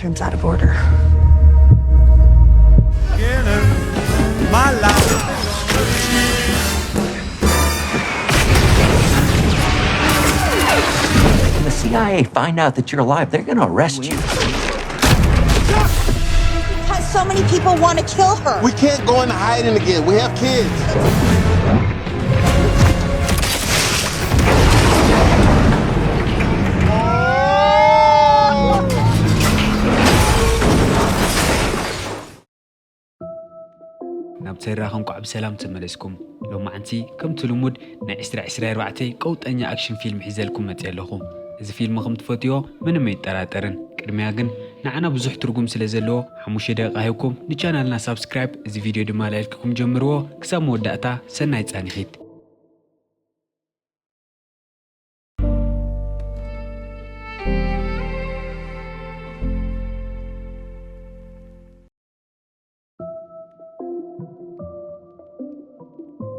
It's out of order. My life. When the C I A find out that you're alive, they're gonna arrest you. Because so many people want to kill her. We can't go into hiding again. We have kids. ናብ ተራኸ እንኳዕ ብሰላም ተመለስኩም። ሎማዓንቲ ከምቲ ልሙድ ናይ ዕስራ ዕስራ ኣርባዕተ ቀውጠኛ ኣክሽን ፊልም ሒዘልኩም መፅእ ኣለኹ። እዚ ፊልም ከም ትፈትዮ ምንም ኣይጠራጠርን። ቅድሚያ ግን ንዓና ብዙሕ ትርጉም ስለ ዘለዎ ሓሙሽተ ደቂቃ ሂብኩም ንቻናልና ሳብስክራይብ፣ እዚ ቪድዮ ድማ ላይክኩም ጀምርዎ። ክሳብ መወዳእታ ሰናይ ፃንሒት።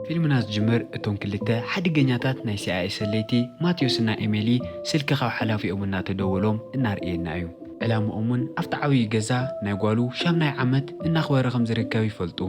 ፊልምና ዝጅምር እቶም ክልተ ሓደገኛታት ናይ ሲኣይኤ ሰለይቲ ማቴዎስና ኤሜሊ ስልኪ ካብ ሓላፊኦም እናተደወሎም እናርእየና እዩ። ዕላምኦምን ኣብቲ ዓብዪ ገዛ ናይ ጓሉ ሻምናይ ዓመት እናኽበረ ከም ዝርከብ ይፈልጡ።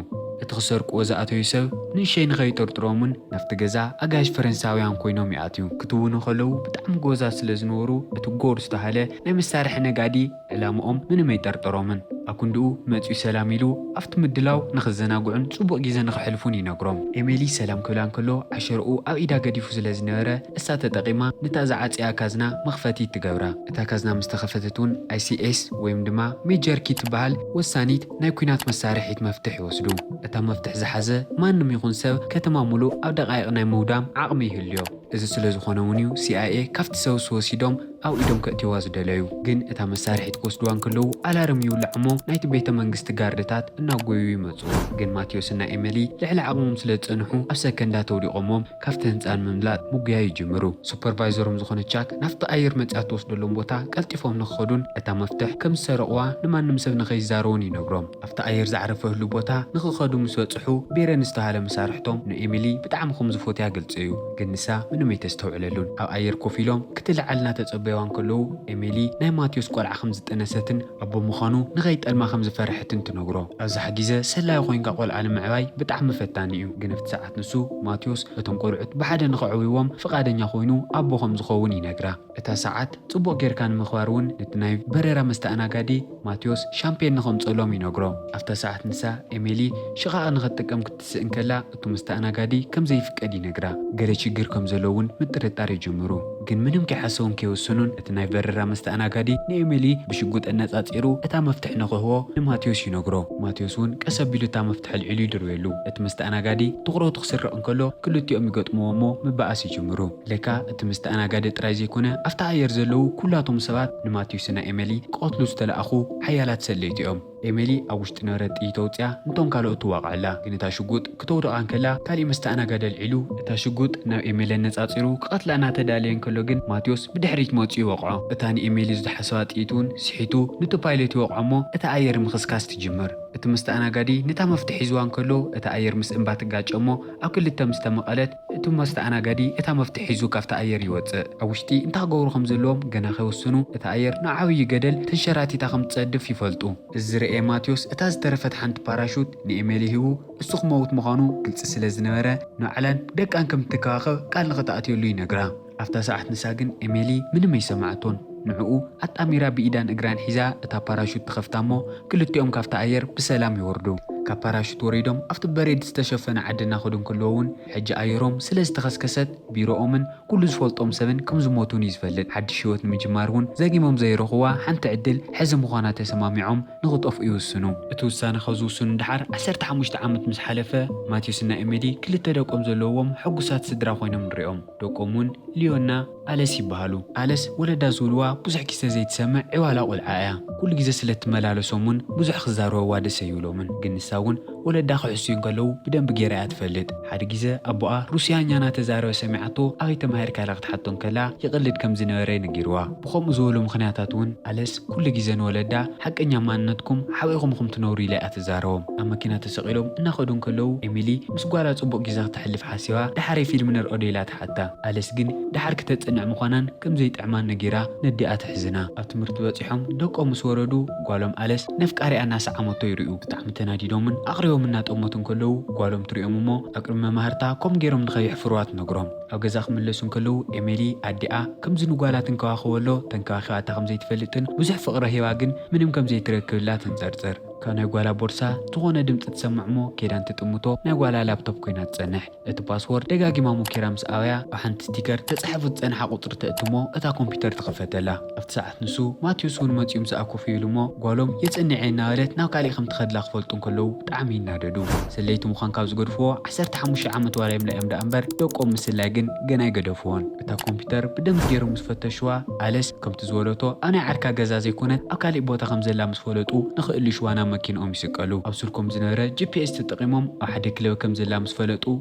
እቲ ክሰርቅዎ ዝኣተዩ ሰብ ንእሸይ ንኸይጠርጥሮምን ናብቲ ገዛ ኣጋይሽ ፈረንሳውያን ኮይኖም ይኣትዩ። ክትውኑ ከለዉ ብጣዕሚ ጎዛ ስለ ዝነበሩ እቲ ጎር ዝተሃለ ናይ መሳርሒ ነጋዲ ዕላምኦም ምንም ኣይጠርጠሮምን። ኣኩንድኡ መጺኡ ሰላም ኢሉ ኣብቲ ምድላው ንኽዘናግዑን ጽቡቕ ግዜ ንኽሕልፉን ይነግሮም። ኤሜሊ ሰላም ክብላ እንከሎ ዓሸርኡ ኣብ ኢዳ ገዲፉ ስለ ዝነበረ እሳ ተጠቒማ ነታ ዝዓጽያ ካዝና መኽፈቲት ትገብራ። እታ ካዝና ምስ ተኸፈተት እውን ኣይሲኤስ ወይም ድማ ሜጀር ኪ ትበሃል ወሳኒት ናይ ኲናት መሳርሒት መፍትሕ ይወስዱ። እታ መፍትሕ ዝሓዘ ማንም ይኹን ሰብ ከተማ ሙሉእ ኣብ ደቓይቕ ናይ ምውዳም ዓቕሚ ይህልዮ። እዚ ስለ ዝኾነ እውን እዩ ሲኣይኤ ካብቲ ሰውስ ወሲዶም ኣብ ኢዶም ከእትይዋ ዝደለዩ። ግን እታ መሳርሒት ክወስድዋ እንከለዉ ኣላርም ይውላዕ እሞ ናይቲ ቤተ መንግስቲ ጋርድታት እናጎዩ ይመጹ። ግን ማቴዎስና ኤመሊ ልዕሊ ዓቕሞም ስለ ዝጸንሑ ኣብ ሰከንዳት ኣውዲቖሞም ካብቲ ህንጻ ንምምላጥ ምጉያይ ይጅምሩ። ሱፐርቫይዘሮም ዝኾነ ቻክ ናብቲ ኣየር መጺኣ ትወስደሎም ቦታ ቀልጢፎም ንኽኸዱን እታ መፍትሕ ከም ዝሰረቕዋ ንማንም ሰብ ንኸይዛረቡን ይነግሮም። ኣብቲ ኣየር ዝዓረፈሉ ቦታ ንኽኸዱ ምስ በጽሑ ቤረን ዝተባህለ መሳርሕቶም ንኤሚሊ ብጣዕሚ ከም ዝፎትያ ግልጺ እዩ። ግን ንሳ ምንም ኣይተስተውዕለሉን። ኣብ ኣየር ኮፍ ኢሎም ክትልዓል እናተጸበይዋ እንከለዉ ኤሚሊ ናይ ማቴዎስ ቆልዓ ከም ዝጠነሰትን ኣቦ ምዃኑ ንኸይጠልማ ከም ዝፈርሐትን ትነግሮ። ኣብዛሓ ግዜ ሰላዪ ኮይንካ ቆልዓ ንምዕባይ ብጣዕሚ ፈታኒ እዩ። ግን ኣብቲ ሰዓት ንሱ ማቴዎስ እቶም ቆልዑት ብሓደ ንኸዕብይዎም ፍቓደኛ ኮይኑ ኣቦ ከም ዝኸውን ይነግራ። እታ ሰዓት ጽቡቕ ጌርካ ንምኽባር እውን ነቲ ናይ በረራ መስተኣናጋዲ ማቴዎስ ሻምፔን ንኸምጽእሎም ይነግሮ። ኣብታ ሰዓት ንሳ ኤሜሊ ሽቓቕ ንኸትጥቀም ክትስእ እንከላ እቱ መስተኣናጋዲ ከም ዘይፍቀድ ይነግራ። ገለ ችግር ከም ዘሎ እውን ምጥርጣር ይጅምሩ። ግን ምንም ከይሓሰቡን ከይወሰኑን እቲ ናይ በረራ መስተኣናጋዲ ንኤሜሊ ብሽጉጥ ኣነጻጺሩ እታ መፍትሕ ንኽህቦ ንማቴዎስ ይነግሮ። ማቴዎስ እውን ቀስ ኣቢሉ እታ መፍትሕ ኣልዒሉ ይድርበየሉ። እቲ መስተኣናጋዲ ትኹረቱ ክስረቕ እንከሎ ክልቲኦም ይገጥምዎ እሞ ምበኣስ ይጅምሩ። ለካ እቲ መስተኣናጋዲ ጥራይ ዘይኮነ ኣብቲ ኣየር ዘለዉ ኩላቶም ሰባት ንማቴዎስና ኤሜሊ ክቐትሉ ዝተለኣኹ ሓያላት ሰለይቲ እዮም። ኤሜሊ ኣብ ውሽጢ ነበረት ጥይት ኣውፅያ ነቶም ካልኦት ትዋቕዐላ። ግን እታ ሽጉጥ ክተውድቓ እንከላ ካሊእ መስተኣናጋዲ ኣልዒሉ እታ ሽጉጥ ናብ ኤሜሊ ኣነፃፂሩ ክቐትላ እናተዳለየ እንከሎ ግን ማቴዎስ ብድሕሪት መፂኡ ይወቕዖ። እታ ንኤሜሊ ዝሓሰባ ጥይት እውን ስሒቱ ነቲ ፓይለት ይወቕዖ እሞ እታ ኣየር ምኽስካስ ትጅምር። እቲ መስተኣናጋዲ ነታ መፍትሕ ሒዝዋ እንከሎ እታ ኣየር ምስ እምባ ትጋጨ እሞ ኣብ ክልተ ምስ ተመቐለት እቲ መስተኣናጋዲ እታ መፍትሕ ሒዙ ካብቲ ኣየር ይወፅእ። ኣብ ውሽጢ እንታይ ክገብሩ ከም ዘለዎም ገና ከይወሰኑ እታ ኣየር ንዓብዪ ገደል ተንሸራቲታ ከም ትፀድፍ ይፈልጡ። እዚ ዝረኤ ማቴዎስ እታ ዝተረፈት ሓንቲ ፓራሹት ንኤሜሊ ሂቡ እሱ ክመውት ምዃኑ ግልፂ ስለ ዝነበረ ንባዕላን ደቃን ከም ትከባኸብ ቃል ንኽትኣትየሉ ይነግራ። ኣብታ ሰዓት ንሳ ግን ኤሜሊ ምንም ኣይሰማዕቶን። ንዕኡ ኣጣሚራ ብኢዳን እግራን ሒዛ እታ ፓራሹት ትኸፍታ እሞ ክልቲኦም ካብቲ ኣየር ብሰላም ይወርዱ። ካብ ፓራሹት ወሪዶም ኣብቲ በሬድ ዝተሸፈነ ዓዲ እናኸዱ እንከለዉ እውን ሕጂ ኣየሮም ስለ ዝተኸስከሰት ቢሮኦምን ኩሉ ዝፈልጦም ሰብን ከም ዝሞቱን እዩ ዝፈልጥ። ሓድሽ ህይወት ንምጅማር እውን ዘጊሞም ዘይረኽዋ ሓንቲ ዕድል ሕዚ ምዃና ተሰማሚዖም ንኽጠፍኡ ይውስኑ። እቲ ውሳነ ካብ ዝውስኑ ድሓር ዓሰርተ ሓሙሽተ ዓመት ምስ ሓለፈ ማቴዎስና ኤሜሊ ክልተ ደቆም ዘለዎም ሕጉሳት ስድራ ኮይኖም ንሪኦም። ደቆም እውን ሊዮና ኣለስ ይበሃሉ። ኣለስ ወለዳ ዝብልዋ ብዙሕ ግዜ ዘይትሰምዕ ዕዋላ ቆልዓ እያ። ኩሉ ግዜ ስለ ትመላለሶም እውን ብዙሕ ክዛረበዋ ደስ ኣይብሎምን። ግን ንሳ እውን ወለዳ ክሕስዩ እንከለዉ ብደንቢ ገይራ እያ ትፈልጥ። ሓደ ግዜ ኣቦኣ ሩስያኛ እናተዛረበ ሰሚዓቶ ኣበይ ተማሂርካ ኢላ ክትሓቶ እንከላ ይቕልድ ከም ዝነበረ ነጊርዋ። ብኸምኡ ዝበሉ ምኽንያታት እውን ኣለስ ኩሉ ግዜ ንወለዳ ሓቀኛ ማንነትኩም ሓቢእኹም ኢኹም ትነብሩ ኢላ እያ ትዛረቦም። ኣብ መኪና ተሰቒሎም እናኸዱ እንከለዉ ኤሚሊ ምስ ጓላ ጽቡቕ ግዜ ክተሕልፍ ሓሲባ ደሓረይ ፊልም ንርኦ ዶ ኢላ ትሓታ። ኣለስ ግን ደሓር ክተጽንዕ ምዃናን ከም ዘይጥዕማን ነጊራ ነዲኣ ትሕዝና። ኣብ ትምህርቲ በጺሖም ደቆም ምስ ወረዱ ጓሎም ኣለስ ነፍቃሪኣ እናሰዓመቶ ይርእዩ። ብጣዕሚ ተናዲዶምን ኣቕሪቦም እናጠመቱ እንከለዉ ጓሎም ትሪኦም እሞ ኣብ ቅድሚ መማህርታ ከምኡ ገይሮም ንኸየሕፍርዋ ትነግሮም። ኣብ ገዛ ክምለሱ እንከለዉ ኤሚሊ ኣዲኣ ከምዚ ንጓላ ትንከባኸበሎ ተንከባኺባታ ከም ዘይትፈልጥን ብዙሕ ፍቕሪ ሂባ ግን ምንም ከም ዘይትረክብላ ተንጸርጽር። ካብ ናይ ጓላ ቦርሳ ዝኾነ ድምጺ ትሰምዕ እሞ ኬዳ እንትጥምቶ ናይ ጓላ ላፕቶፕ ኮይና ትጸንሕ። እቲ ፓስወርድ ደጋጊማ ሞኪራ ምስ ኣበያ ኣብ ሓንቲ ስቲከር ተጻሒፉ ዝጸንሓ ቁጽሪ ተእትሞ እታ ኮምፒውተር ትኽፈተላ። ኣብቲ ሰዓት ንሱ ማቴዎስ እውን መጺኡ ምስኣ ኮፍ ኢሉ እሞ ጓሎም የጽንዕ እናበለት ናብ ካሊእ ከም ትኸድላ ክፈልጡ እንከለዉ ብጣዕሚ ይናደዱ። ሰለይቲ ምዃን ካብ ዝገድፍዎ ዓሰርተ ሓሙሽተ ዓመት ዋላ ይምላኦም ደኣ እምበር ደቆም ምስላይ ግን ገና ኣይገደፍዎን። እታ ኮምፒውተር ብደንቢ ገይሮም ምስ ፈተሽዋ ኣለስ ከምቲ ዝበለቶ ኣብ ናይ ዓርካ ገዛ ዘይኮነት ኣብ ካሊእ ቦታ ከም ዘላ ምስ ፈለጡ ንኽእልሽዋ ናብ መኪንኦም ይስቀሉ። ኣብ ስልኮም ዝነበረ ጂ ፒ ኤስ ተጠቒሞም ኣብ ሓደ ክለብ ከም ዘላ ምስ ፈለጡ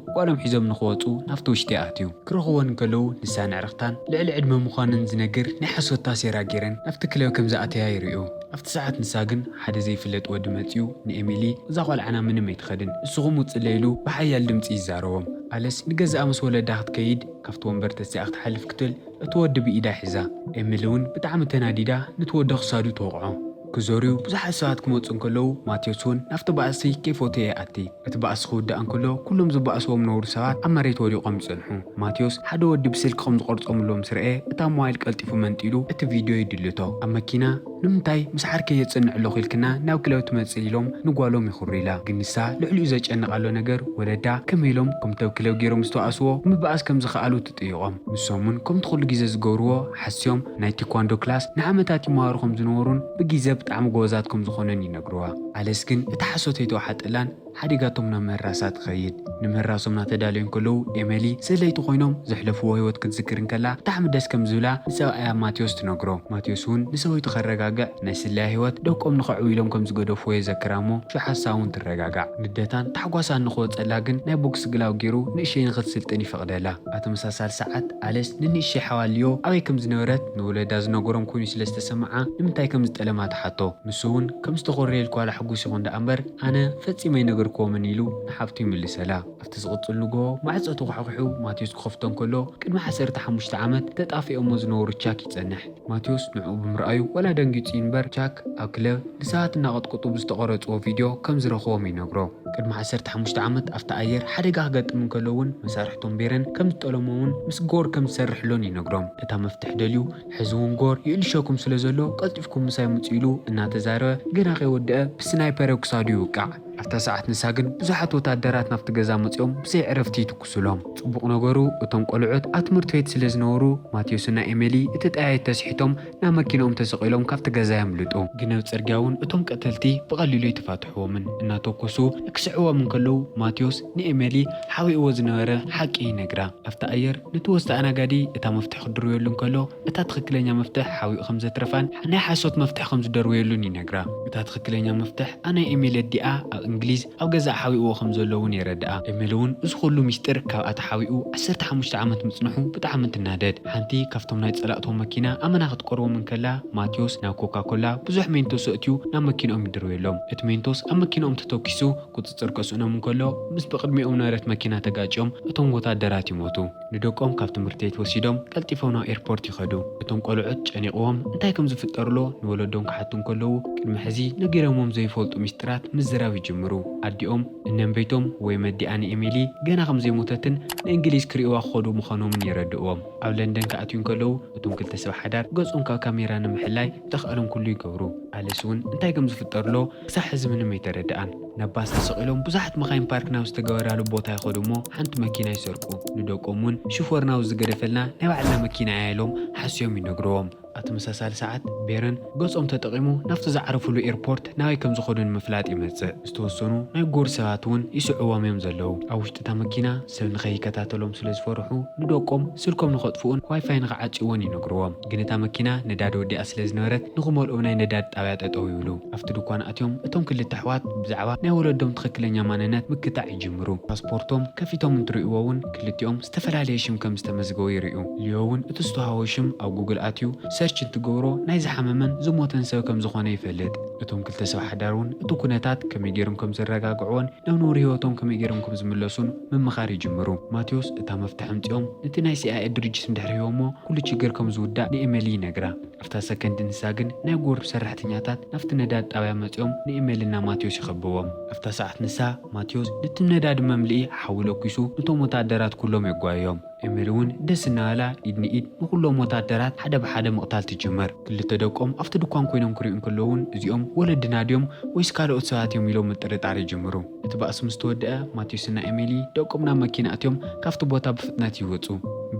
ጓሎም ሒዞም ንኽወፁ ናብቲ ውሽጢ ኣትዩ። ክረኽቦን እንከለዉ ንሳ ንዕርኽታን ልዕሊ ዕድመ ምዃንን ዝነግር ናይ ሓሶት ታሴራ ገይረን ናብቲ ክለብ ከም ዝኣተያ ይርእዩ። ኣብቲ ሰዓት ንሳ ግን ሓደ ዘይፍለጥ ወዲ መጺኡ ንኤሚሊ እዛ ቆልዓና ምንም ኣይትኸድን እስኹም ውጽለይ ኢሉ ብሓያል ድምጺ ይዛረቦም። ኣለስ ንገዛኣ ምስ ወለዳ ክትከይድ ካብቲ ወንበር ተሲኣ ክትሓልፍ ክትብል እቲ ወዲ ብኢዳ ሒዛ። ኤሚሊ እውን ብጣዕሚ ተናዲዳ ነቲ ወዲ ክሳዱ ትወቕዖ። ክዘርዩ ብዙሓት ሰባት ክመጹ እንከለዉ ማቴዎስ እውን ናብቲ ባእሲ ከይፈተየ ይኣቲ። እቲ ባእሲ ክውዳእ እንከሎ ኩሎም ዝበኣስዎም ነበሩ ሰባት ኣብ መሬት ወዲቖም ይጸንሑ። ማቴዎስ ሓደ ወዲ ብስልኪ ከም ዝቐርጾምሎም ምስ ረኤ እታ ሞባይል ቀልጢፉ መንጢሉ እቲ ቪድዮ ይድልቶ። ኣብ መኪና ንምንታይ ምስ ዓርከይ የጽንዕ ኣለኹ ኢልክና ናብ ክለብ ትመጽእ ኢሎም ንጓሎም ይኹሩ ኢላ። ግን ንሳ ልዕሊኡ ዘጨንቕ ኣሎ ነገር ወለዳ ከመይ ኢሎም ከምቲ ኣብ ክለብ ገይሮም ዝተባእስዎ ምብኣስ ከም ዝኸኣሉ ትጥይቖም። ንሶም እውን ከምቲ ኩሉ ግዜ ዝገብርዎ ሓስዮም ናይ ቴኳንዶ ክላስ ንዓመታት ይመሃሩ ከም ዝነበሩን ብግዜ ብጣዕሚ ጎበዛት ከም ዝኾኑን ይነግርዋ። ኣለስ ግን እቲ ሓሶት ኣይተዋሓጠላን ሓዲጋቶም ናብ ምህራሳ ትኸይድ። ንምህራሶም እናተዳለዩ እንከለዉ ኤሚሊ ሰለይቲ ኮይኖም ዘሕለፍዎ ህይወት ክትዝክር እንከላ ብጣዕሚ ደስ ከም ዝብላ ንሰብኣያ ማቴዎስ ትነግሮ። ማቴዎስ እውን ንሰበይቱ ከረጋግዕ ናይ ስለያ ህይወት ደቆም ንኸዕብዩ ኢሎም ከም ዝገደፍዎ የዘክራ እሞ ሽዑ ሓሳ እውን ትረጋጋዕ። ንደታን ታሕጓሳን ንኽወጸላ ግን ናይ ቦክስ ግላው ገይሩ ንእሸይ ንኽትስልጥን ይፈቕደላ። ኣብ ተመሳሳሊ ሰዓት ኣለስ ንንእሸይ ሓዋ ሊዮ ኣበይ ከም ዝነበረት ንወለዳ ዝነገሮም ኮይኑ ስለ ዝተሰምዓ ንምንታይ ከም ዝጠለማ ትሓቶ። ንሱ እውን ከም ዝተኾረየልኪ ዋላ ሕጉስ ይኹን ደኣ እምበር ኣነ ፈጺመ ኣይነገርክዎምን ኢሉ ንሓፍቱ ይምልሰላ። ኣብቲ ዝቕጽል ንግሆ ማዕጾ ተዃሕኲሑ ማቴዎስ ክኸፍቶ እንከሎ ቅድሚ ዓሰርተ ሓሙሽተ ዓመት ተጣፊኦሞ ዝነበሩ ቻክ ይጸንሕ። ማቴዎስ ንዕኡ ብምርኣዩ ዋላ ደንጊጹ እዩ እምበር ቻክ ኣብ ክለብ ንሰባት እናቐጥቅጡ ብዝተቐረጽዎ ቪድዮ ከም ዝረኸቦም ይነግሮ። ቅድሚ ዓሰርተ ሓሙሽተ ዓመት ኣብቲ ኣየር ሓደጋ ክገጥም እንከሎ እውን መሳርሕቶም ቤረን ከም ዝጠለሞምን ምስ ጎር ከም ዝሰርሕሎን ይነግሮም። እታ መፍትሕ ደልዩ ሕዚ እውን ጎር ይእልሸኩም ስለ ዘሎ ቀልጢፍኩም ምሳይ ምጹ ኢሉ እናተዛረበ ገና ከይወደአ ብስናይፐር ኣብ ክሳዱ ይውቃዕ። ኣብታ ሰዓት ንሳ ግን ብዙሓት ወታደራት ናብቲ ገዛ መጺኦም ብዘይ ዕረፍቲ ይትኩሱሎም። ጽቡቕ ነገሩ እቶም ቆልዑት ኣብ ትምህርቲ ቤት ስለ ዝነበሩ ማቴዎስና ኤሚሊ እቲ ጠያይት ተስሒቶም ናብ መኪንኦም ተሰቒሎም ካብቲ ገዛ የምልጡ። ግን ኣብ ጽርግያ እውን እቶም ቀተልቲ ብቐሊሉ ኣይተፋትሕዎምን። እናተኮሱ ክስዕዎም እንከለዉ ማቴዎስ ንኤሚሊ ሓቢእዎ ዝነበረ ሓቂ ይነግራ። ኣብቲ ኣየር ነቲ ወስቲ ኣናጋዲ እታ መፍትሕ ክድርብየሉ እንከሎ እታ ትኽክለኛ መፍትሕ ሓቢኡ ከም ዘትረፋን ናይ ሓሶት መፍትሕ ከም ዝደርበየሉን ይነግራ። እታ ትኽክለኛ መፍትሕ ኣናይ ኤሚሊ ኣዲኣ ኣብ እንግሊዝ ኣብ ገዛኣ ሓቢእዎ ከም ዘሎ እውን የረድኣ። ኤሚሊ እውን እዚ ኩሉ ሚስጥር ካብኣ ተሓቢኡ ዓሰርተ ሓሙሽተ ዓመት ምጽንሑ ብጣዕሚ ትናደድ። ሓንቲ ካብቶም ናይ ጸላእቶም መኪና ኣመና ክትቀርቦም እንከላ ማቴዎስ ናብ ኮካ ኮላ ብዙሕ ሜንቶስ ኣእትዩ ናብ መኪንኦም ይድርብየሎም። እቲ ሜንቶስ ኣብ መኪንኦም ተተኪሱ ቁጽጽር ከስእኖም እንከሎ ምስ ብቕድሚኦም ነበረት መኪና ተጋጭዮም እቶም ወታደራት ይሞቱ። ንደቆም ካብ ትምህርቲ ቤት ወሲዶም ቀልጢፎም ናብ ኤርፖርት ይኸዱ። እቶም ቆልዑት ጨኒቕዎም እንታይ ከም ዝፍጠርሎ ንወለዶም ክሓቱ እንከለዉ ቅድሚ ሕዚ ነጊሮሞም ዘይፈልጡ ሚስጥራት ምዝራብ ይጅምሩ። ኣዲኦም እነንበይቶም ወይ መዲኣ ንኤሚሊ ገና ከም ዘይሞተትን ንእንግሊዝ ክርእይዋ ክኸዱ ምዃኖምን የረድእዎም። ኣብ ለንደን ክኣትዩ እንከለዉ እቶም ክልተ ሰብ ሓዳር ገጾም ካብ ካሜራ ንምሕላይ ዝተኽኣሎም ኩሉ ይገብሩ። ኣለስ እውን እንታይ ከም ዝፍጠርሎ ክሳብ ሕዚ ምንም ኣይተረድኣን። ናብ ባስ ተሰቒሎም ብዙሓት መኻይን ፓርክ ናብ ዝተገበራሉ ቦታ ይኸዱ እሞ ሓንቲ መኪና ይሰርቁ። ንደቆም እውን ሽፎር ናብ ዝገደፈልና ናይ ባዕልና መኪና እያ ኢሎም ሓስዮም ይነግርዎም። ኣብ ተመሳሳሊ ሰዓት ቤረን ገጾም ተጠቒሙ ናብቲ ዝዓረፍሉ ኤርፖርት ናበይ ከም ዝኸዱ ንምፍላጥ ይመጽእ። ዝተወሰኑ ናይ ጎር ሰባት እውን ይስዕዎም እዮም ዘለዉ። ኣብ ውሽጢ እታ መኪና ሰብ ንኸይከታተሎም ስለ ዝፈርሑ ንደቆም ስልኮም ንኸጥፍኡን ዋይፋይ ንኽዓጽይዎን ይነግርዎም። ግን እታ መኪና ነዳዲ ወዲኣ ስለ ዝነበረት ንኽመልኦም ናይ ነዳዲ ጣብያ ጠጠው ይብሉ። ኣብቲ ድኳን ኣትዮም እቶም ክልተ ኣሕዋት ብዛዕባ ናይ ወለዶም ትኽክለኛ ማንነት ምክታዕ ይጅምሩ። ፓስፖርቶም ከፊቶም እንትርእይዎ እውን ክልቲኦም ዝተፈላለየ ሽም ከም ዝተመዝገቡ ይርእዩ። ሊዮ እውን እቲ ዝተዋህቦ ሽም ኣብ ጉግል ኣትዩ ሰርች እንትገብሮ ናይ ዝሓመመን ዝሞተን ሰብ ከም ዝኾነ ይፈልጥ። እቶም ክልተ ሰብ ሓዳር እውን እቲ ኩነታት ከመይ ገይሮም ከም ዘረጋግዕዎን ናብ ንቡር ህይወቶም ከመይ ገይሮም ከም ዝምለሱን ምምኻር ይጅምሩ። ማቴዎስ እታ መፍትሕ ኣምጺኦም ነቲ ናይ ሲኣይኤ ድርጅት እንድሕር ሂቦሞ ኩሉ ችግር ከም ዝውዳእ ንኤመሊ ይነግራ። ኣብታ ሰከንድ ንሳ ግን ናይ ጎርፍ ሰራሕተኛታት ናብቲ ነዳዲ ጣብያ መጺኦም ንኤመልና ማቴዎስ ይኸብዎም። ኣብታ ሰዓት ንሳ ማቴዎስ ነቲ ነዳዲ መምልኢ ሓዊ ለኩሱ ነቶም ወታደራት ኩሎም የጓዮም። ኤመሊ እውን ደስ እናበላ ኢድ ንኢድ ንኩሎም ወታደራት ሓደ ብሓደ ምቕታል ትጅምር። ክልተ ደቆም ኣብቲ ድኳን ኮይኖም ክሪኡ እንከለዉ እውን እዚኦም ወለድና ድዮም ወይስ ካልኦት ሰባት እዮም ኢሎም ምጥርጣር ይጅምሩ። እቲ ባእሲ ምስ ተወደአ ማቴዎስና ኤመሊ ደቆም ናብ መኪና ኣትዮም ካብቲ ቦታ ብፍጥነት ይወጹ።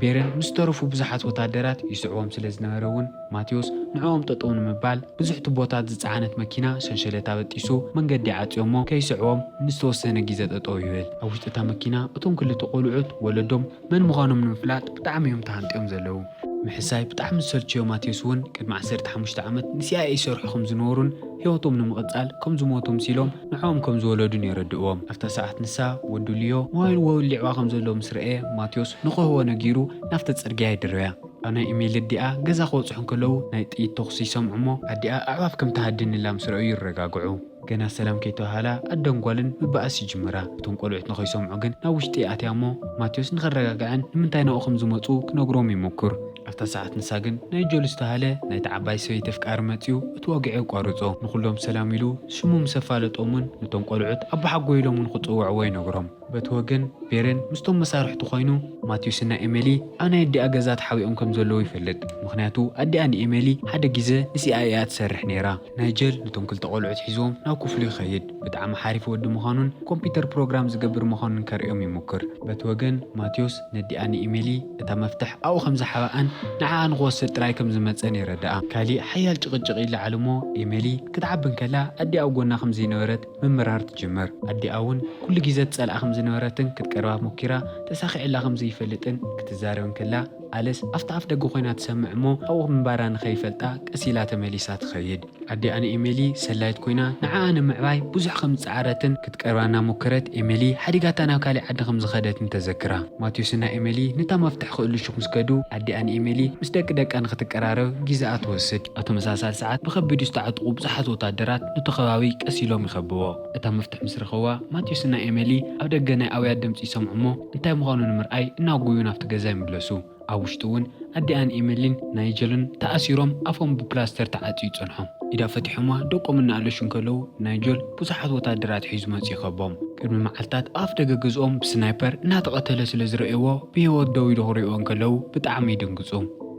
ቤረን ምስ ዝተረፉ ብዙሓት ወታደራት ይስዕዎም ስለ ዝነበረ እውን ማቴዎስ ንዕኦም ጠጠው ንምባል ብዙሕ ቱቦታት ዝጸዓነት መኪና ሰንሸለት ኣበጢሱ መንገዲ ዓጽዮሞ ከይስዕዎም ንዝተወሰነ ግዜ ጠጠው ይብል። ኣብ ውሽጢ እታ መኪና እቶም ክልተ ቆልዑት ወለዶም መን ምዃኖም ንምፍላጥ ብጣዕሚ እዮም ተሃንጥዮም ዘለዉ። ምሕሳይ ብጣዕሚ ዝሰልችዮ ማቴዎስ እውን ቅድሚ ዓሰርተ ሓሙሽተ ዓመት ንሲኣይኤ ይሰርሑ ከም ዝነበሩን ህይወቶም ንምቕጻል ከም ዝሞቱ ምሲሎም ንዕኦም ከም ዝወለዱን የረድእዎም። ኣብታ ሰዓት ንሳ ወዱ ሊዮ ሞባይል ወሊዕዋ ከም ዘሎ ምስ ረኣየ ማቴዎስ ንኽህቦ ነጊሩ ናብቲ ጽርግያ ይድርብያ። ኣብ ናይ ኢሜል ኣዲኣ ገዛ ክበጽሑ እንከለዉ ናይ ጥይት ተኹሲ ይሰምዑ እሞ ኣዲኣ ኣዕዋፍ ከም ትሃድን ኢላ ምስ ረኣዩ ይረጋግዑ። ገና ሰላም ከይተባህላ ኣደን ጓልን ምብኣስ ይጅምራ። እቶም ቆልዑት ንኸይሰምዑ ግን ናብ ውሽጢ ኣትያ እሞ ማቴዎስ ንኸረጋግዐን ንምንታይ ናብኡ ከም ዝመጹ ክነግሮም ይሞክር። ኣብታ ሰዓት ንሳ ግን ናይ ጆል ዝተባህለ ናይቲ ዓባይ ሰበይቲ ኣፍቃሪ መጺኡ እቲ ወግዒ የቋርጾ። ንኹሎም ሰላም ኢሉ ሽሙ ምስ ኣፋለጦምን ነቶም ቆልዑት ኣቦሓጎ ኢሎም እውን ክጽውዕዎ ይነግሮም። በቲ ወገን ቤረን ምስቶም መሳርሕቱ ኮይኑ ማቴዎስና ኤመሊ ኣብ ናይ ኣዲኣ ገዛ ተሓቢኦም ከም ዘለዉ ይፈልጥ። ምኽንያቱ ኣዲኣ ንኤመሊ ሓደ ግዜ ንሲኣይኤ እያ ትሰርሕ ነይራ። ናይጀል ነቶም ክልተ ቆልዑት ሒዝዎም ናብ ክፍሉ ይኸይድ። ብጣዕሚ ሓሪፍ ወዲ ምዃኑን ኮምፒውተር ፕሮግራም ዝገብር ምዃኑን ከርእዮም ይሞክር። በቲ ወገን ማቴዎስ ነዲኣ ንኢሜሊ እታ መፍትሕ ኣብኡ ከም ዝሓበኣን ንዓኣ ንኽወስድ ጥራይ ከም ዝመጸን የረድኣ። ካሊእ ሓያል ጭቕጭቕ ይለዓል እሞ ኤሜሊ ክትዓቢ እንከላ ኣዲኣ ኣብ ጎና ከም ዘይነበረት ምምራር ትጅምር። ኣዲኣ እውን ኩሉ ግዜ ትጸልኣ ከም ዝነበረትን ክትቀርባ ሞኪራ ተሳኺዕላ ከም ዘይፈልጥን ክትዛረብ እንከላ ኣለስ ኣብቲ ኣፍ ደገ ኮይና ትሰምዕ እሞ ኣብኡ ምንባራ ንኸይፈልጣ ቀስ ኢላ ተመሊሳ ትኸይድ። ኣዲኣ ንኤሜሊ ሰላይት ኮይና ንዓኣ ንምዕባይ ብዙሕ ከም ዝጸዓረትን ክትቀርባ እናሞከረት ኤሜሊ ሓዲጋታ ናብ ካሊእ ዓዲ ከም ዝኸደትን ተዘክራ። ማቴዎስና ኤሜሊ ነታ መፍትሕ ክእልሹ ምስ ከዱ ኣዲኣ ንኤሜሊ ምስ ደቂ ደቃ ንክትቀራረብ ግዜኣ ትወስድ። ኣብ ተመሳሳሊ ሰዓት ብኸቢድ ዝተዓጥቑ ብዙሓት ወታደራት ነቲ ከባቢ ቀስ ኢሎም ይኸብዎ። እታ መፍትሕ ምስ ረኸብዋ ማቴዎስና ኤሜሊ ኣብ ደገ ናይ ኣውያት ድምጺ ይሰምዑ እሞ እንታይ ምዃኑ ንምርኣይ እናጎዩ ናብቲ ገዛ ይምለሱ። ኣብ ውሽጢ እውን ኣዲኣን ኤሜሊን ናይጀልን ተኣሲሮም ኣፎም ብፕላስተር ተዓጽዩ ይጸንሖም። ኢዳ ፈቲሖማ ደቆም እናኣለሹ እንከለዉ ናይጀል ብዙሓት ወታደራት ሒዙ መጺኡ ይኸቦም። ቅድሚ መዓልታት ኣብ ኣፍ ደገ ገዝኦም ብስናይፐር እናተቐተለ ስለ ዝረእይዎ ብህይወት ደው ኢሉ ክርእይዎ እንከለዉ ብጣዕሚ ይድንግጹ።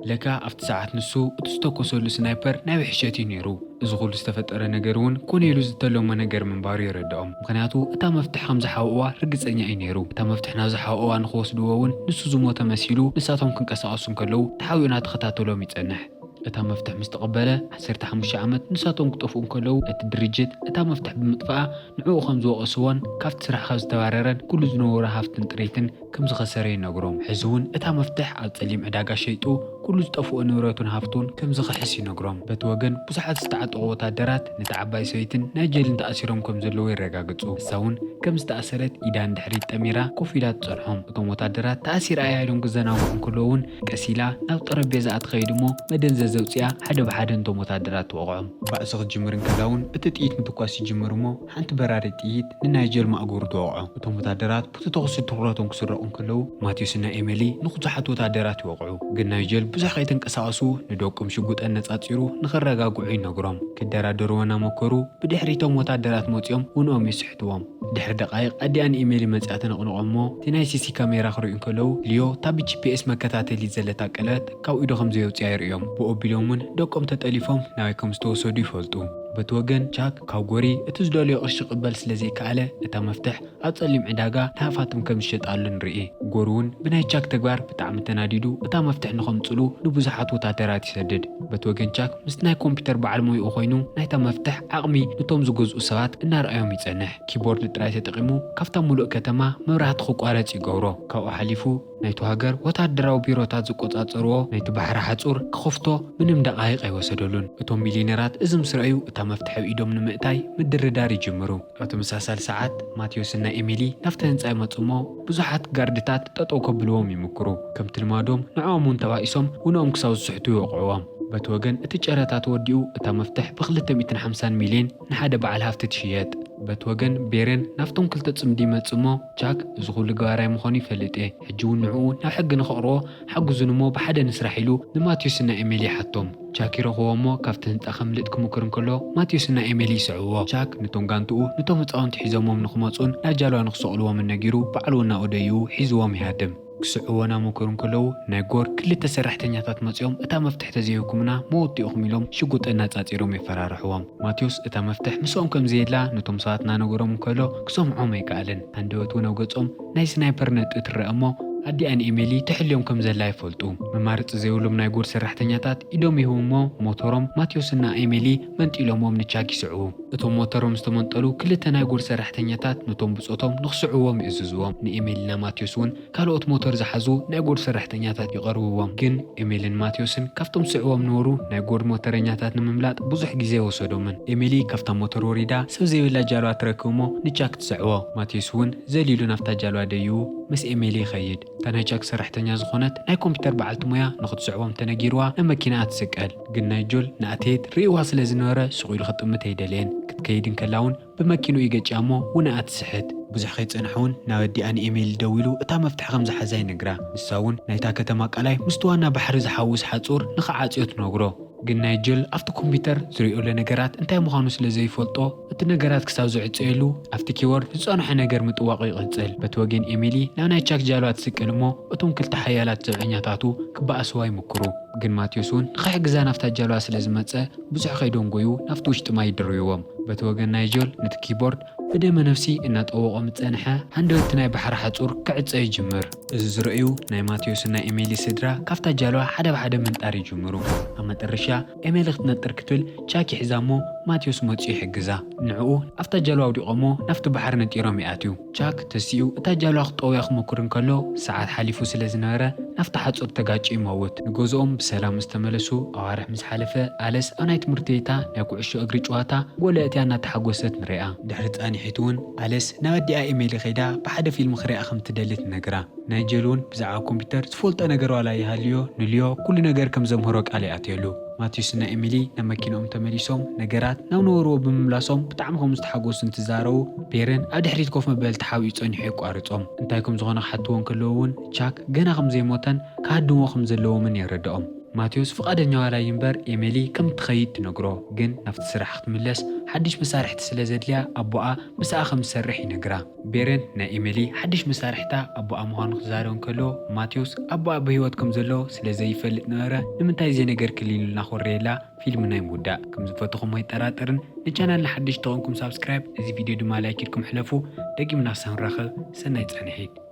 ለካ ኣብቲ ሰዓት ንሱ እቲ ዝተኮሰሉ ስናይፐር ናይ ውሕሸት እዩ ነይሩ። እዚ ኩሉ ዝተፈጠረ ነገር እውን ኮነ ኢሉ ዝተለሞ ነገር ምንባሩ የረድኦም። ምኽንያቱ እታ መፍትሕ ከም ዝሓብእዋ ርግጸኛ እዩ ነይሩ። እታ መፍትሕ ናብ ዝሓብእዋ ንኽወስድዎ እውን ንሱ ዝሞተ መሲሉ ንሳቶም ክንቀሳቐሱ እንከለዉ ተሓቢኡ እናተኸታተሎም ይጸንሕ። እታ መፍትሕ ምስ ተቐበለ ዓሰርተ ሓሙሽተ ዓመት ንሳቶም ክጠፍኡ እንከለዉ እቲ ድርጅት እታ መፍትሕ ብምጥፍኣ ንዕኡ ከም ዝወቐስዎን ካብቲ ስራሕ ካብ ዝተባረረን ኩሉ ዝነበሮ ሃፍትን ጥሪትን ከም ዝኸሰረ ይነግሮም። ሕዚ እውን እታ መፍትሕ ኣብ ጸሊም ዕዳጋ ሸይጡ ኩሉ ዝጠፍኦ ንብረቱን ሃፍቱን ከም ዝኽሕስ ይነግሮም። በቲ ወገን ብዙሓት ዝተዓጠቑ ወታደራት ነቲ ዓባይ ሰበይትን ናይጀልን ተኣሲሮም ከም ዘለዉ የረጋግጹ። ንሳ እውን ከም ዝተኣሰረት ኢዳ ንድሕሪት ጠሚራ ኮፍ ኢላ ትጸንሖም። እቶም ወታደራት ተኣሲራ እያ ኢሎም ክዘናግዑ እንከለዉ እውን ቀስ ኢላ ናብ ጠረጴዛኣ ትኸይድ እሞ መደንዘዚ ኣውጺኣ ሓደ ብሓደ ነቶም ወታደራት ትወቕዖም። ባእሲ ክትጅምር እንከላ እውን እቲ ጥይት ምትኳስ ይጅምር እሞ ሓንቲ በራሪት ጥይት ንናይጀል ማእገሩ ትወቕዖ። እቶም ወታደራት በቲ ተኹሲ ትኹረቶም ክስረቑ እንከለዉ ማቴዎስና ኤሜሊ ንብዙሓት ወታደራት ይወቕዑ። ግን ናይጀል ብዙሕ ከይተንቀሳቐሱ ንደቆም ሽጉጠን ነጻጺሩ ንኸረጋግዑ ይነግሮም። ክደራደርዎ እናመከሩ ብድሕሪቶም ወታደራት መጺኦም ውንኦም ይስሕትዎም። ድሕሪ ደቓይቕ ኣዲኣ ንኤሜሊ መጺኣ ተነቕንቖም እሞ እቲ ናይ ሲሲ ካሜራ ክርእዩ እንከለዉ ሊዮ እታ ብጂፒኤስ መከታተሊ ዘለታ ቀለበት ካብ ኢዱ ከም ዘየውጽኣ ይርእዮም። ብኡ ኣቢሎም እውን ደቆም ተጠሊፎም ናበይ ከም ዝተወሰዱ ይፈልጡ። በቲ ወገን ቻክ ካብ ጎሪ እቲ ዝደልዮ ቅርሺ ክቕበል ስለ ዘይከኣለ፣ እታ መፍትሕ ኣብ ጸሊም ዕዳጋ ንሃፋትም ከም ዝሸጣሉ ንርኢ። ጎሪ እውን ብናይ ቻክ ተግባር ብጣዕሚ ተናዲዱ፣ እታ መፍትሕ ንኸምጽሉ ንብዙሓት ወታደራት ይሰድድ። በቲ ወገን ቻክ ምስ ናይ ኮምፒውተር በዓል ሞይኡ ኮይኑ፣ ናይታ መፍትሕ ዓቕሚ ንቶም ዝገዝኡ ሰባት እናርኣዮም ይጸንሕ። ኪቦርድ ጥራይ ተጠቒሙ ካብታ ሙሉእ ከተማ መብራህቲ ክቋረጽ ይገብሮ። ካብኡ ሓሊፉ ናይቱ ሃገር ወታደራዊ ቢሮታት ዝቆጻጸርዎ ናይቲ ባሕሪ ሓጹር ክኸፍቶ ምንም ደቓይቕ ኣይወሰደሉን። እቶም ሚልዮነራት እዚ ምስ ረኣዩ እታ መፍትሕ ኣብ ኢዶም ንምእታይ ምድርዳር ይጅምሩ። ኣብ ተመሳሳሊ ሰዓት ማቴዎስና ኤሚሊ ናብቲ ህንጻ ይመጹ እሞ ብዙሓት ጋርድታት ጠጠው ከብልዎም ይምክሩ። ከምቲ ልማዶም ንዕኦም እውን ተባኢሶም ውንኦም ክሳብ ዝስሕቱ ይወቕዕዎም። በቲ ወገን እቲ ጨረታ ተወዲኡ እታ መፍትሕ ብ ክልተ ሚእትን ሓምሳን ሚልዮን ንሓደ በዓል ሃፍቲ ትሽየጥ። በቲ ወገን ቤረን ናብቶም ክልተ ጽምዲ ይመጽእ እሞ ቻክ እዚ ኩሉ ገባራይ ምዃኑ ይፈልጥ እየ። ሕጂ እውን ንዕኡ ናብ ሕጊ ንኸቕርቦ ሓግዙን እሞ ብሓደ ንስራሕ ኢሉ ንማቴዎስና ኤሜሊ ይሓቶም። ቻክ ይረኽቦ እሞ ካብቲ ህንጻ ከምልጥ ክምክር እንከሎ ማቴዎስና ኤሜሊ ይስዕብዎ። ቻክ ንቶም ጋንትኡ ንቶም ህጻውንቲ ሒዞሞም ንክመጹን ናብ ጃልባ ንክሰቕልዎምን ነጊሩ ባዕሉ እናኡ ደይኡ ሒዝዎም ይሃድም። ክስዕዎ እናመከሩ እንከለዉ ናይ ጎር ክልተ ሰራሕተኛታት መጺኦም እታ መፍትሕ ተዘይህብኩምና መወቲ ኢኹም ኢሎም ሽጉጥ እናጻጺሮም የፈራርሕዎም። ማቴዎስ እታ መፍትሕ ምስኦም ከም ዘየላ ነቶም ሰባት እናነገሮም እንከሎ ክሰምዖም ኣይከኣልን። ሃንደበት እውን ኣብ ገጾም ናይ ስናይፐር ነጥቢ ትረአ እሞ ኣዲኣን ኤሜሊ ትሕልዮም ከም ዘላ ይፈልጡ። መማረጺ ዘይብሎም ናይ ጎር ሰራሕተኛታት ኢዶም ይህቡ እሞ ሞተሮም ማቴዎስና ኤሜሊ መንጢሎሞም ንቻክ ይስዕቡ። እቶም ሞተሮም ዝተመንጠሉ ክልተ ናይ ጎር ሰራሕተኛታት ነቶም ብጾቶም ንክስዕዎም ይእዝዝዎም። ንኤሜሊና ማቴዎስ እውን ካልኦት ሞተር ዝሓዙ ናይ ጎር ሰራሕተኛታት ይቐርብዎም። ግን ኤሜልን ማቴዎስን ካብቶም ዝስዕዎም ነበሩ ናይ ጎር ሞተረኛታት ንምምላጥ ብዙሕ ግዜ ወሰዶምን። ኤሜሊ ካብታ ሞተር ወሪዳ ሰብ ዘይብላ ጃልባ ትረክብ እሞ ንቻክ ትስዕቦ። ማቴዎስ እውን ዘሊሉ ናብታ ጃልባ ደይቡ ምስ ኤሜሊ ይኸይድ። እታ ናይ ቻክ ሰራሕተኛ ዝኾነት ናይ ኮምፒውተር በዓልቲ ሞያ ንክትስዕቦም ተነጊርዋ ናብ መኪናኣ ትስቀል። ግን ናይጆል ንኣትየት ርእይዋ ስለ ዝነበረ ስቕ ኢሉ ክጥምት ኣይደለየን። ክትከይድ እንከላ እውን ብመኪንኡ ይገጭያ እሞ ውንኣ ትስሕት። ብዙሕ ከይጸንሐ እውን ናብ ኣዲኣ ንኤሜሊ ደዊሉ እታ መፍትሕ ከም ዝሓዛ ይነግራ። ንሳ እውን ናይታ ከተማ ቃላይ ምስቲ ዋና ባሕሪ ዝሓውስ ሓጹር ንኽዓጽዮ ትነግሮ። ግን ናይጀል ኣብቲ ኮምፒውተር ዝርእየሉ ነገራት እንታይ ምዃኑ ስለ ዘይፈልጦ እቲ ነገራት ክሳብ ዝዕጸየሉ ኣብቲ ኪቦርድ ዝጸንሖ ነገር ምጥዋቑ ይቕጽል። በቲ ወገን ኤሚሊ ናብ ናይ ቻክ ጃልባ ትስቀል እሞ እቶም ክልተ ሓያላት ዘብዐኛታቱ ክበኣስዋ ይምክሩ። ግን ማቴዎስ እውን ንኽሕግዛ ናብታ ጃልባ ስለ ዝመጸ ብዙሕ ከይደንጎዩ ናብቲ ውሽጢ ማይ ይድርብዎም። በቲ ወገን ናይጀል ነቲ ኪቦርድ ብደመ ነፍሲ እናጠወቖ ምስ ጸንሐ፣ ሃንደበትቲ ናይ ባሕሪ ሓጹር ክዕጸ ይጅምር። እዚ ዝረኣዩ ናይ ማቴዎስን ናይ ኤሜሊ ስድራ ካብታ ጃልባ ሓደ ብሓደ ምንጣር ይጅምሩ። ኣብ መጠረሻ ኤሜሊ ክትነጥር ክትብል ቻክ ይሕዛ እሞ ማቴዎስ መጺኡ ይሕግዛ። ንዕኡ ኣብታ ጃልባ ኣውዲቖሞ ናብቲ ባሕሪ ነጢሮም ይኣትዩ። ቻክ ተሲኡ እታ ጃልባ ክጠውያ ክሞክር እንከሎ ሰዓት ሓሊፉ ስለ ዝነበረ ናብቲ ሓጹር ተጋጭዩ ይመውት። ንገዝኦም ብሰላም ምስ ተመለሱ ኣዋርሕ ምስ ሓለፈ ኣለስ ኣብ ናይ ትምህርቲ ቤታ ናይ ኩዕሾ እግሪ ጨዋታ ጎል ኣእትያ እናተሓጎሰት ንሪኣ። ድሕሪ ጻኒሒት እውን ኣለስ ናብ ኣዲኣ ኤሜሊ ከይዳ ብሓደ ፊልም ክሪኣ ከም ትደሊ ትነግራ። ናይጀል እውን ብዛዕባ ኮምፒውተር ዝፈልጦ ነገር ዋላ ይሃልዮ ንልዮ ኩሉ ነገር ከም ዘምህሮ ቃል ይኣትየሉ። ማቴዎስና ኤሚሊ ናብ መኪንኦም ተመሊሶም ነገራት ናብ ነበርዎ ብምምላሶም ብጣዕሚ ከም ዝተሓጎሱ እንትዛረቡ ቤረን ኣብ ድሕሪት ኮፍ መበሊ ተሓቢኡ ጸኒሑ የቋርጾም። እንታይ ከም ዝኾነ ክሓትዎ እንከለዉ እውን ቻክ ገና ከም ዘይሞተን ክሃድምዎ ከም ዘለዎምን የረድኦም። ማቴዎስ ፍቓደኛ ዋላ እዩ እምበር ኤሜሊ ከም እትኸይድ ትነግሮ፣ ግን ናብቲ ስራሕ ክትምለስ ሓድሽ መሳርሕቲ ስለ ዘድልያ ኣቦኣ ምስኣ ከም ዝሰርሕ ይነግራ። ቤረን ናይ ኤሜሊ ሓድሽ መሳርሕታ ኣቦኣ ምዃኑ ክዛረብ እንከሎ ማቴዎስ ኣቦኣ ብህይወት ከም ዘሎ ስለ ዘይፈልጥ ነበረ ንምንታይ እዚ ነገር ክሊሉልና ኮረየላ ፊልምና ይምውዳእ። ከም ዝፈተኹም ኣይጠራጠርን። ንቻናልና ሓድሽ ተኾንኩም ሳብስክራይብ፣ እዚ ቪድዮ ድማ ላይክ ኢልኩም ሕለፉ። ደጊምና ክሳብ ንራኸብ ሰናይ ጻንሒት።